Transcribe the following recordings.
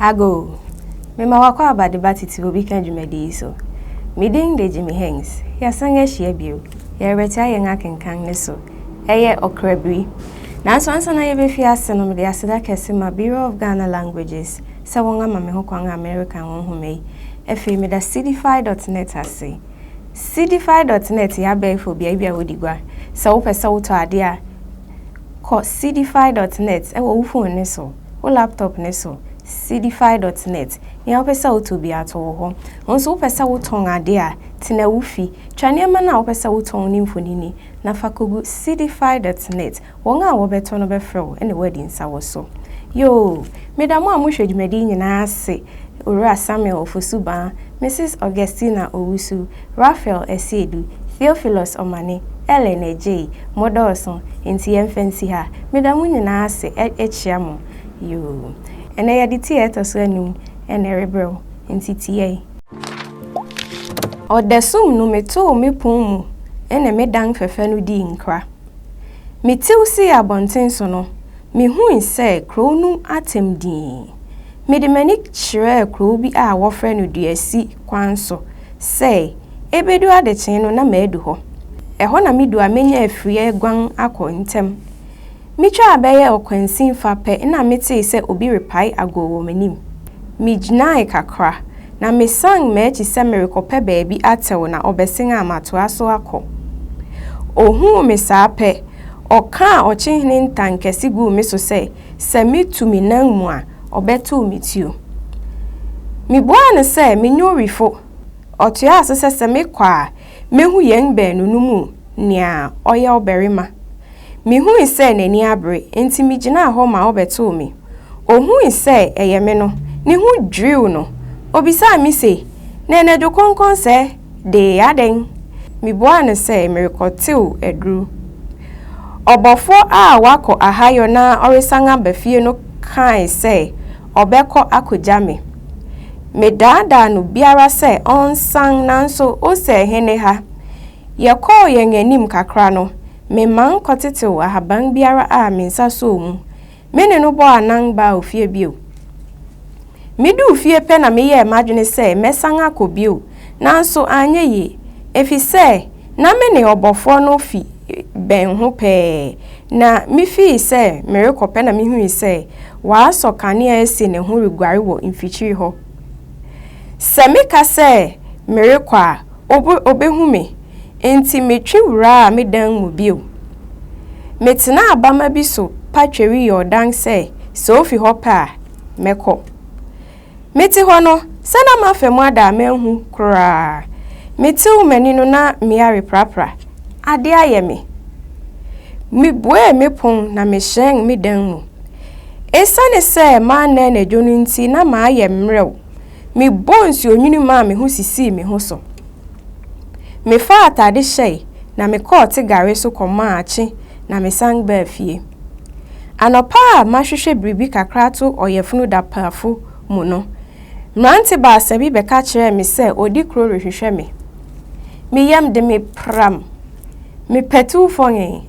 Ago! Mema w'akwaaba de ba tete obi ka dwumadi yi so. Me din de Jimmy Hanks. Yɛasan ahyia bio. Yɛrebɛtoa yɛn akenkan no so. Ɛyɛ ɔkrabiri. Nanso ansa na yɛbɛfi ase no, mede aseda kɛse ma Bureau of Ghana Languages sɛ wɔn ama me ho kwan a merekan wɔn nhoma yi. Afei meda Seedify dot net ase. Seedify dot net yɛ abɛɛfo beae bi a wodi gua. Sɛ wopɛ sɛ wotɔ ade a, kɔ seedify dot net wɔ wo phone no so, wo laptop no so, seedify dot net. Nea wopɛ sɛ wotɔ biara to wɔ hɔ. Wo nso wopɛ sɛ wotɔn ade a, tena wo fi, twa nneɛma no a wopɛ sɛ wotɔn ne mfonini na fa kogu seedify dot net. Wɔn a wɔbɛtɔ no bɛfrɛ wo na woadi nsa wɔ so. Yoo, meda mo a mohwɛ dwumadi yi nyinaa ase, Owura Samuel Ofosu-Baa, Mrs. Augustina Owusu, Raphael Asiedu, Theophilus Omane, Ellen Adjei, mo dɔɔso, enti yɛmfa nsi ha. Meda mo nyinaa ase kyia mo. Yoo. Ɛnnɛ yɛde ti a ɛtɔ so anum na ɛrebrɛ wo, enti tie yi. Ɔdasum no metoo me pon mu ne me dan fɛfɛ no dii nkra. Mitew sii abɔnten so no, mihui sɛ kurow no atem dinn. Mede m'ani kyerɛɛ kurow bi a wɔfrɛ no Duasi kwan so sɛ ebedu adekyee no na madu hɔ. Ɛhɔ na midu a menya afiri aguan akɔ ntɛm. Mitwaa bɛyɛ ɔkwansin fa pɛ na metee sɛ obi repae agow wɔ m'anim. Migyinae kakra, na mesan m'akyi sɛ merekɔpɛ baabi atɛw na ɔbɛsen a matoa so akɔ. Ohuu me saa pɛ, ɔkaa ɔkyehene ntankɛse guu me so sɛ sɛ mitu me nan mu a, ɔbɛtow me tuo. Mibuaa no sɛ menyɛ owifo. Ɔtoaa so sɛ sɛ mekɔ a, mehu yɛn baanu no mu nea ɔyɛ ɔbarima. Mihui sɛ n'ani abere, enti migyinaa hɔ ma ɔbɛtoo me. Ohui sɛ ɛyɛ me no, ne ho dwiriw no. Obisaa me se, Na anadwo kɔnkɔn sɛɛ de, adɛn? Mibuaa no sɛ merekɔtew aduru. Ɔbɔfoɔ a wakɔ ahayɔ na ɔresan aba fie no kae sɛ ɔbɛkɔ akogya me. Medaadaa no biara sɛ ɔnsan nanso ose hene ha. Yɛkɔɔ yɛn anim kakra no, meman kɔtetew ahaban biara a me nsa soo mu. Me ne no bɔɔ anan baa ofie bio. Miduu fie pɛ na meyɛɛ m'adwene sɛ mɛsan akɔ bio, nanso anyɛ yie, efisɛ na me ne ɔbɔfoɔ no fi bɛn ho pɛɛ, na mifii sɛ merekɔ pɛ na mihui sɛ wasɔ kanea asi ne ho reguare wɔ mfikyiri hɔ. Sɛ meka sɛ merekɔ a, obehu me, enti metwe wuraa me dan mu bio. Metenaa bamma bi so pa tweri Yordan sɛ sɛ ofi hɔ pɛ a, mɛkɔ. Mete hɔ no, sɛ na mafa mu ada a manhu koraa. Metew m'ani no na mmea reprapra. Ade ayɛ me. Mibuee me pon na mehyɛn me dan mu. Esiane sɛ manna anadwo no nti na mayɛ mmerɛw. Mebɔɔ nsuonwini maa me ho sisii me ho so. Mefaa atade hyɛe na mekɔɔ Tigare so kɔmaa akye na mesan baa fie. Anɔpa a mahwehwɛ biribi kakra ato ɔyafunu dapaafo mu no, mmerante baasa bi bɛka kyerɛɛ me sɛ odikuro rehwehwɛ me. Me yam de me pram. Mepatuw fɔnee.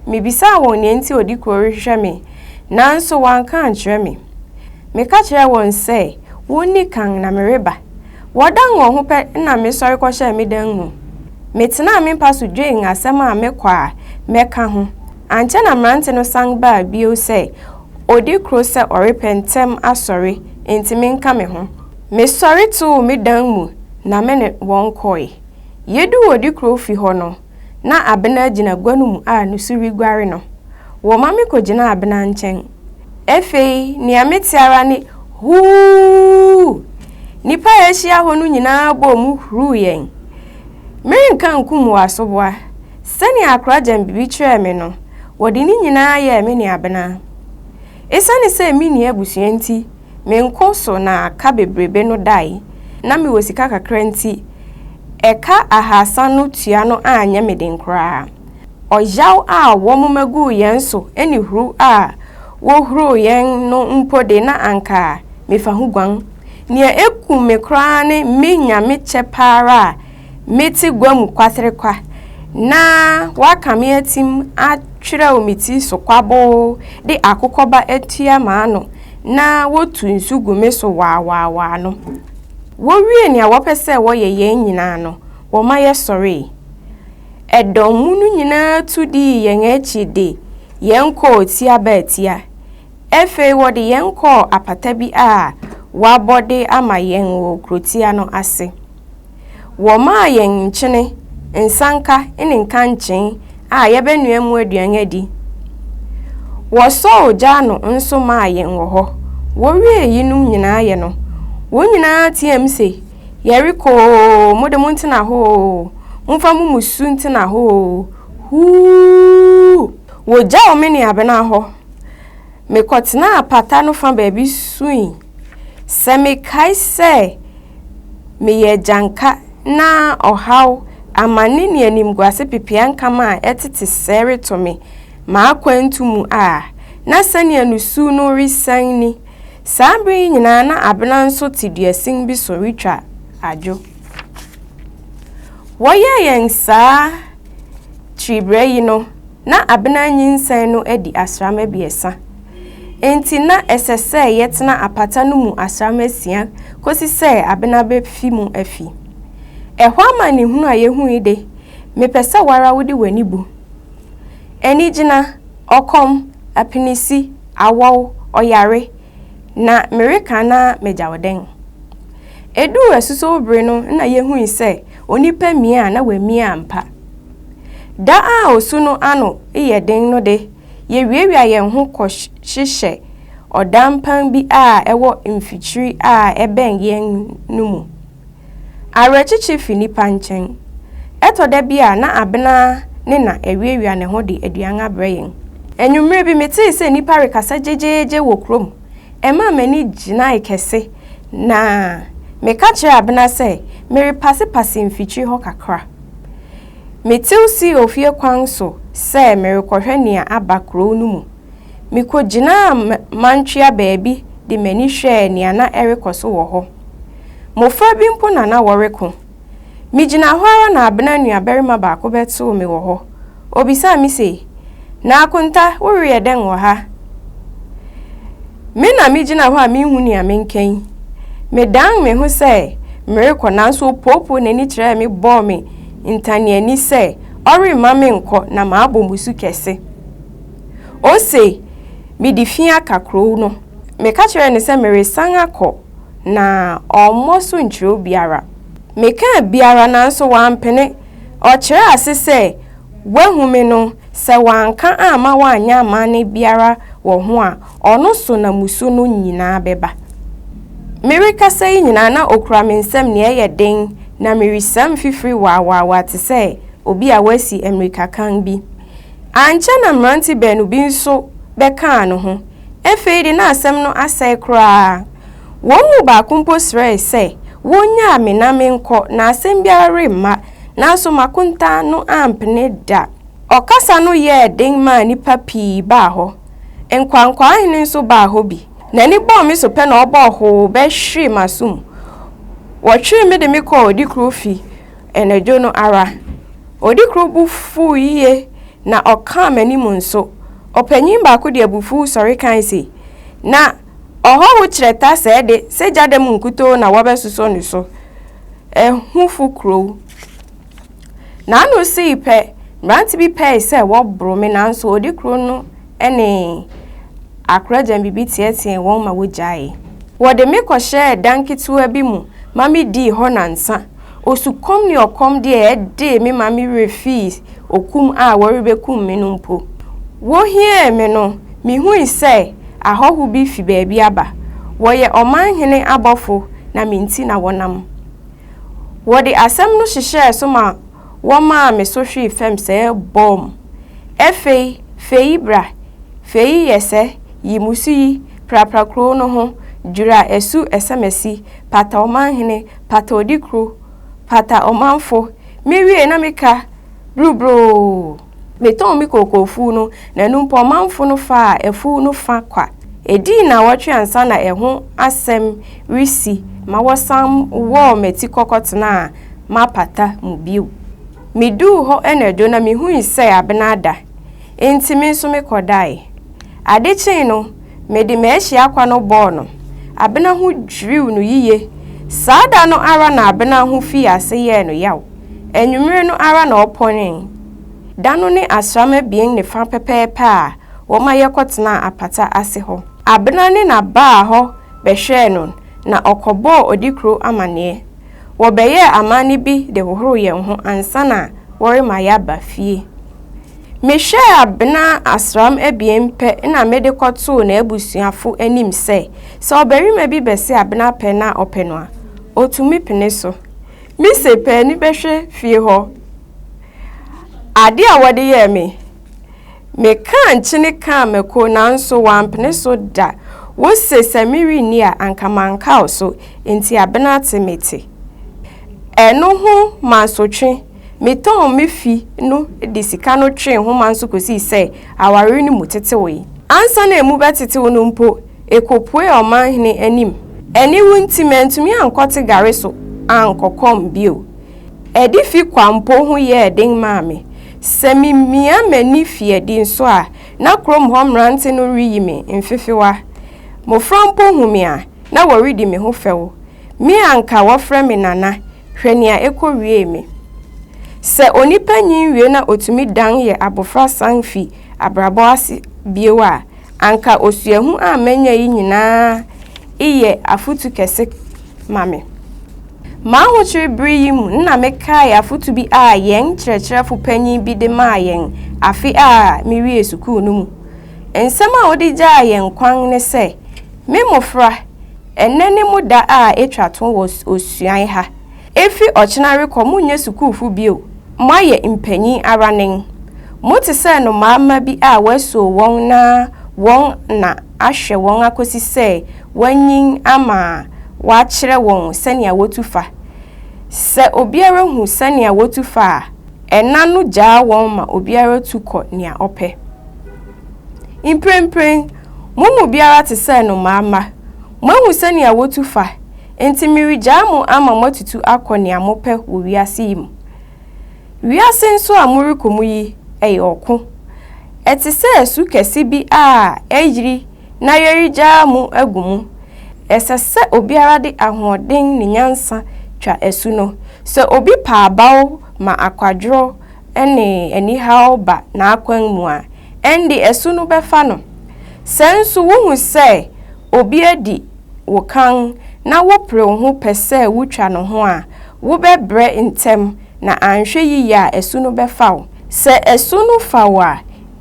Mibisaa wɔn nea enti odikuro rehwehwɛ me, nanso wɔanka ankyerɛ me. Meka kyerɛɛ wɔn sɛ wonni kan na mereba. Wɔdan wɔn ho pɛ na mesɔre kɔhyɛɛ me dan mu. Metenaa me mpa so dwen asɛm a mekɔ a mɛka ho. Ankyɛ na mmerante no san baa bio sɛ odikuro sɛ ɔrepɛ ntɛm asɔre enti menka me ho. Mesɔre too me dan mu na me ne wɔn kɔe. Yeduu odikuro fi hɔ no, na Abena gyina gua no mu a nusu reguare no. Wɔma mikogyinaa Abena nkyɛn. Afei nea mete ara ne Huu! Nnipa a ahyia hɔ no nyinaa bɔɔ mu huruu yɛn. Merenka nkum wo asoboa. Sɛnea akora gyambibi kyerɛɛ me no, wɔde ne nyinaa yɛɛ me ne Abena. Esiane sɛ minni abusua nti, me nko so na ka bebrebe no dae. Ná mewɔ sika kakra nti, ɛka ahaasa no tua no anyɛ me den koraa. Ɔyaw a wɔmoma guu yɛn so ne huruw a wohuruw yɛn no mpo de, na anka mefa ho guan. Nea ekum me koraa ne me nyame kyɛ pa ara a mete gua mu kwaterekwa na wɔaka me atim atwerɛw me ti so kwaboo de akokɔba atua m'ano. na wotu nsu gu me so waawaawaa no. Wowiee nea wɔpɛ sɛ wɔyɛ yɛn nyinaa no, wɔma yɛsɔree. Ɛdɔm mu no nyinaa tu dii yɛn akyi de yɛn kɔɔ tia-baa-tia. Afei wɔde yɛn kɔɔ apata bi a wɔabɔ de ama yɛn wɔ kurotia no ase. Wɔmaa yɛn nkyene, nsanka ne nkankyee a yɛbɛnoa mu aduan adi. Wɔsɔɔ ogya ano nso maa yɛn wɔ hɔ. Wowiee eyinom nyinaa yɛ no, wɔn nyinaa teɛɛm se, Yɛrekɔ oo, mo de montena hɔ oo, momfa mo mmusu ntena hɔ oo, huu! Wogyaw me ne Abena hɔ. Mekɔtenaa apata no fa baabi sui. Sɛ mekae sɛ meyɛ agyanka na ɔhaw, amane ne animguase pepeankam a ɛtete sɛɛ reto me m'akwantu mu a, na sɛnea nusu no resian ni. Saa bere yi nyinaa na Abena nso te duasin bi so retwa adwo. Wɔyɛɛ yɛn saa Kyiribrɛ yi no, na Abena nyinsɛn no adi asram abiɛsa. Enti na ɛsɛ sɛ yɛtena apata no mu asram asia kosi sɛ Abena befi mu afi. Ɛhɔ amanehunu a yehui de, mepɛ sɛ wo ara wode w'ani bu. Anigyina, ɔkɔm, apinisi, awɔw, ɔyare, na mereka na magya wo dɛn? Eduu asusow bere no na yehui sɛ onipa mia a na wamia ampa. Da a osu no ano yɛ den no de, yewiawia yɛn ho kɔhyehyɛ ɔdampan bi a ɛwɔ mfikyiri a ɛbɛn yɛn no mu. Awerɛkyekye fi nnipa nkyɛn. Ɛtɔ da bi a na Abena ne na awiawia ne ho de aduan abrɛ yɛn. Anwummere bi metee sɛ nnipa rekasa gyegyeegye wɔ kurom. Ɛmaa m'ani gyinae kɛse, na meka kyerɛɛ Abena sɛ merepasepase mfikyiri hɔ kakra. Metew sii ofie kwan so sɛ merekɔhwɛ nea aba kurow no mu. Mikogyinaa mantwea baabi de m'ani hwɛɛ nea na ɛrekɔ so wɔ hɔ. Mmofra bi mpo na na wɔreko. Migyina hɔ ara na Abena nuabarima baako bɛtoo me wɔ hɔ. Obisaa me se, Na Akonta, woreyɛ dɛn wɔ ha? Me na migyina hɔ a minhu nea menka yi. Medan me ho sɛ merekɔ nanso opoopoo n'ani kyerɛɛ me bɔɔ me ntaneani sɛ ɔremma menkɔ na mabɔ mmusu kɛse. Ose mede fi aka kurow no. Meka kyerɛɛ no sɛ meresan akɔ na ɔmmɔ so nkyerɛ obiara. Mekaa biara nanso wampene. Ɔkyerɛɛ ase sɛ wahu me no, sɛ wanka amma wanyɛ amanne biara wɔ ho a, ɔno so na mmusu no nyinaa bɛba. Merekasa yi nyinaa na okura me nsam nea ɛyɛ den na meresiam mfifiri waawaawa te sɛ obi a wasi ammirikakan bi. Ankyɛ na mmerante baanu bi nso bɛkaa ne ho. Afei de na asɛm no asɛe koraa. Wɔn mu baako mpo srɛe sɛ wonnyaa me na menkɔ na asɛm biara remma, nanso m'akontaa no ampene da. Ɔkasa no yɛɛ den maa nnipa pii baa hɔ. Nkwankwaahene nso baa hɔ bi. N'ani bɔɔ me so pɛ na ɔbɔɔ hoo bɛhwee m'asom. Wɔtwee me de me kɔɔ odikuro fi anadwo no ara. Odikuro bo fuw yiye na ɔkaa m'anim nso. Ɔpanyin baako de abufuw sɔre kae se, Na ɔhɔho kyerɛ ta sɛɛ de, sɛ gya da mu nkutoo na wɔbɛsosɔ no so. Ahufo kurow. N'ano sii pɛ, mmerante bi pɛe sɛ wɔboro me nanso odikuro no ne akoragyanbibi teɛteɛɛ wɔn ma wogyaee. Wɔde me kɔhyɛɛ dan ketewa bi mu ma midii hɔ nnansa. Osukɔm ne ɔkɔm deɛ ɛdee me ma me werɛ fii okum a wɔrebekum me no mpo. Wohiee me no, mihui sɛ ahɔho bi fi baabi aba. Wɔyɛ ɔmanhene abɔfo na me nti na wɔnam. Wɔde asɛm no hyehyɛɛ so ma wɔmaa me so hwee fam sɛ bɔm. Afei, fei bra, fei yɛ sɛ, yi mmusu yi, prapra kurow no ho, dwira asu ɛsɛmasi, pata ɔmanhene, pata odikuro, pata ɔmanfo. Miwiei na meka buruburoo. Metɔn me kookoofuw no, na ɛno mpo ɔmanfo no faa afuw no fã kwa. Edii nnawɔtwe ansa na ɛho asɛm resi ma wɔsan wɔɔ m'atikɔ kɔtenaa m'apata mu bio. Miduu hɔ anadwo na mihui sɛ abena ada, enti me nso mekɔdae. Ade kyee no, Mede m'ahyiakwa no bɔɔ no. Abena ho dwiriw no yiye. Saa da no ara na Abena ho fii ase yɛɛ no yaw. Anwummere no ara na ɔpɔnee. Da no ne asram abien ne fã pɛpɛɛpɛ a wɔma yɛkɔtenaa apata ase hɔ. Abena ne na baa hɔ bɛhwɛɛ no na ɔkɔbɔɔ Odikro amanneɛ. Wɔbɛyɛɛ amanne bi de hohoroo yɛn ho ansa na wɔrema yɛaba fie. Mehwɛɛ Abena asram abien pɛ na mede kɔtoo n'abusuafo anim sɛ, sɛ ɔbarima bi bɛse Abena pɛ na ɔpɛ no a, otumi pene so. Mise paani bɛhwɛ fie hɔ. Ade a wɔde yɛɛ me. Mekaa nkyene kaa mako nanso wɔampene so da. Wose sɛ merenni a anka mankaw so, enti Abena te me te. Ɛno ho mansotwe. Metɔn me fi no de sika no twee nhoma nso kosii sɛ aware no mu tetewee. Ansa na emu bɛtetew no mpo, ekopuee ɔmanhene anim. Aniwu nti mantumi ankɔte gare so ankɔ kɔm bio. Adifi kwa mpo ho yɛɛ den maa me. Sɛ mimia m'ani fi adi nso a, na kurom hɔ mmerante no reyi me mfefewa. Mmofra mpo hu me a, na wɔredi me ho fɛw. Me a anka wɔfrɛ me Nana, hwɛ nea ekowiee me. Sɛ onipa nyin wie na otumi dan yɛ abofra san fi abrabɔ ase bio a, anka osuahu a manya yi nyinaa yɛ afotu kɛse ma me. M'ahokyere bere yi mu na mekaee afotu bi a yɛn kyerɛkyerɛfo panyin bi de maa yɛn afe a miwiee sukuu no mu. Nsɛm a ɔde gyaa yɛn kwan ne sɛ, Me mmofra, ɛnnɛ ne mo da a etwa to wɔ osuae ha. Efi ɔkyena rekɔ monyɛ sukuufo bio, moayɛ mpanyin ara nen. Mote sɛ nnomaa mma bi a wɔasuo wɔn na wɔn na ahwɛ wɔn akosi sɛ wɔanyin ama wɔakyerɛ wɔn sɛnea wotu fa. Sɛ obiara hu sɛnea wotu fa a, ɛna no gyaa wɔn ma obiara tu kɔ nea ɔpɛ. Mprempren, mo mu biara te sɛ nnomaa mma. Moahu sɛnea wotu fa, enti meregyaa mo ama moatutu akɔ nea mopɛ wɔ wiase yi mu. Wiase nso a morekɔ mu yi, ɛyɛ ɔko. Ɛte sɛ asu kɛse bi a ayiri na yɛregyaa mo agu mu. Ɛsɛ sɛ obiara de ahoɔden ne nyansa twa asu no. Sɛ obi pa abaw ma akwadworɔ ne anihaw ba n'akwan mu a, ɛnde asu no bɛfa no. Sɛ nso wuhu sɛ obi adi wo kan na wopere wo ho pɛ sɛ wutwa ne ho a, wobɛbrɛ ntɛm na anhwɛ yiye a asu no bɛfa wo. Sɛ asu no fa wo a,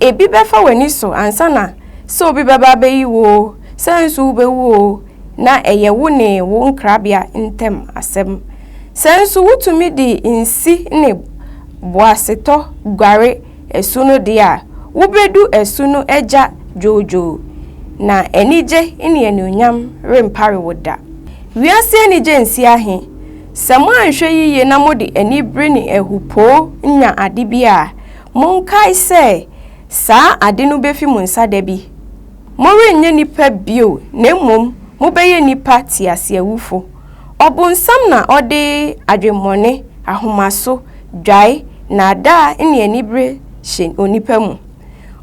ebi bɛfa w'ani so ansa na sɛ obi bɛba abeyi wo oo, sɛ nso wubewu oo, na ɛyɛ wo ne wo nkrabea ntam asɛm. Sɛ nso wutumi de nsi ne boasetɔ guare asu no de a, wubedu asu no agya dwoodwoo, na anigye ne anuonyam rempare wo da. Wiase anigye nsi ahe? Sɛ moanhwɛ yiye na mode anibere ne ahupoo nya ade bi a, monkae sɛ saa ade no befi mo nsa da bi. Morenyɛ nnipa bio na mmom mobɛyɛ nnipa teaseawufo. Ɔbonsam na ɔde adwemmɔne, ahomaso, dwae, nnaadaa ne anibere hyɛ onipa mu.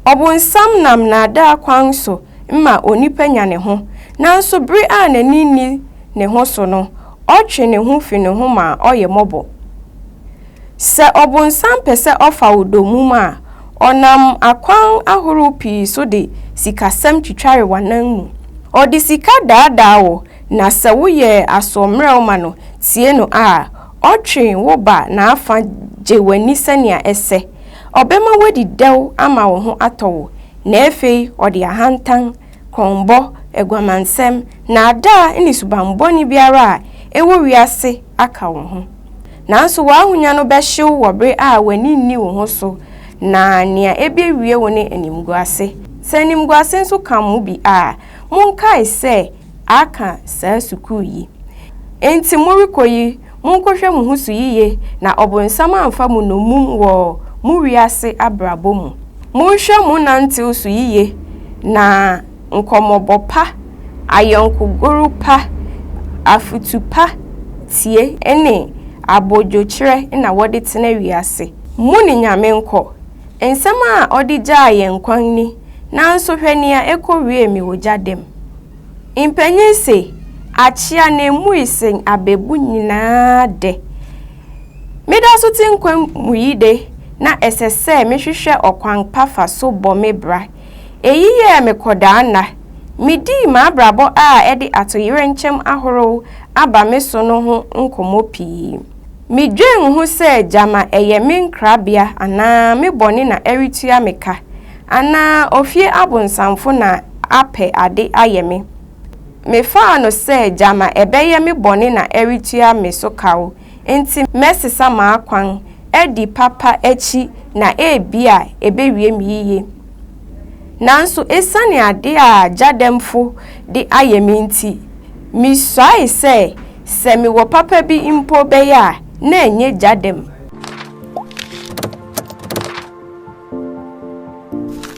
Ɔbonsam nam nnaadaa kwan so ma onipa nya ne ho, nanso bere a n'ani nni ne ho so no, ɔtwe ne ho fi ne ho ma ɔyɛ mmɔbɔ. Sɛ Ɔbonsam pɛ sɛ ɔfa wo dommum a, ɔnam akwan ahorow pii so de sikasɛm twitware w'anan mu. Ɔde sika daadaa wo na sɛ woyɛ asoɔmmerɛw ma no tie no a, ɔtwe wo ba n'afa gye w'ani sɛnea ɛsɛ. Ɔbɛma woadi dɛw ama wo ho atɔ wo, na afei ɔde ahantan, korɔnbɔ, aguamansɛm, nnaadaa ne subammɔne biara a ɛwɔ wiase aka wo ho. Nanso w'ahonya no bɛhyew wɔ bere a w'ani nni wo ho so, na nea ebewie wo ne animguase. Sɛ animguase nso ka mo bi a, monkae sɛ aka saa sukuu yi. Enti morekɔ yi, monkɔhwɛ mo ho so yiye na Ɔbonsam amfa mo nnommum wɔ mo wiase abrabɔ mu. Monhwɛ mo nantew so yiye na nkɔmmɔbɔ pa, ayɔnkogoru pa, afotu pa tie ne abodwokyerɛ na wɔde tena wiase. Mo ne Nyame nkɔ. Nsɛm a ɔde gyaa yɛn kwan ni. Nanso hwɛ nea ekowiee me wɔ gya dam. Mpanyin se, Akyea na emui sen abebu nyinaa de. Meda so te nkwa mu yi de, na ɛsɛ sɛ mehwehwɛ ɔkwan pa fa so bɔ me bra. Eyi yɛɛ me kɔdaa nna. Midii m'abrabɔ a ɛde atoyerɛnkyɛm ahorow aba me so no ho nkɔmmɔ pii. Midwen ho sɛ gyama ɛyɛ me nkrabea anaa me bɔne na ɛretua me ka, anaa ofie abonsamfo na apɛ ade ayɛ me. Mefaa no sɛ gyama ɛbɛyɛ me bɔne na ɛretua me so kaw, enti mɛsesa m'akwan adi papa akyi na ebia ebewie me yiye. Nanso esiane ade a gyadɛmfo de ayɛ me nti, misuae sɛ sɛ mewɔ papa bi mpo bɛyɛ a, na ɛnyɛ gyadɛm.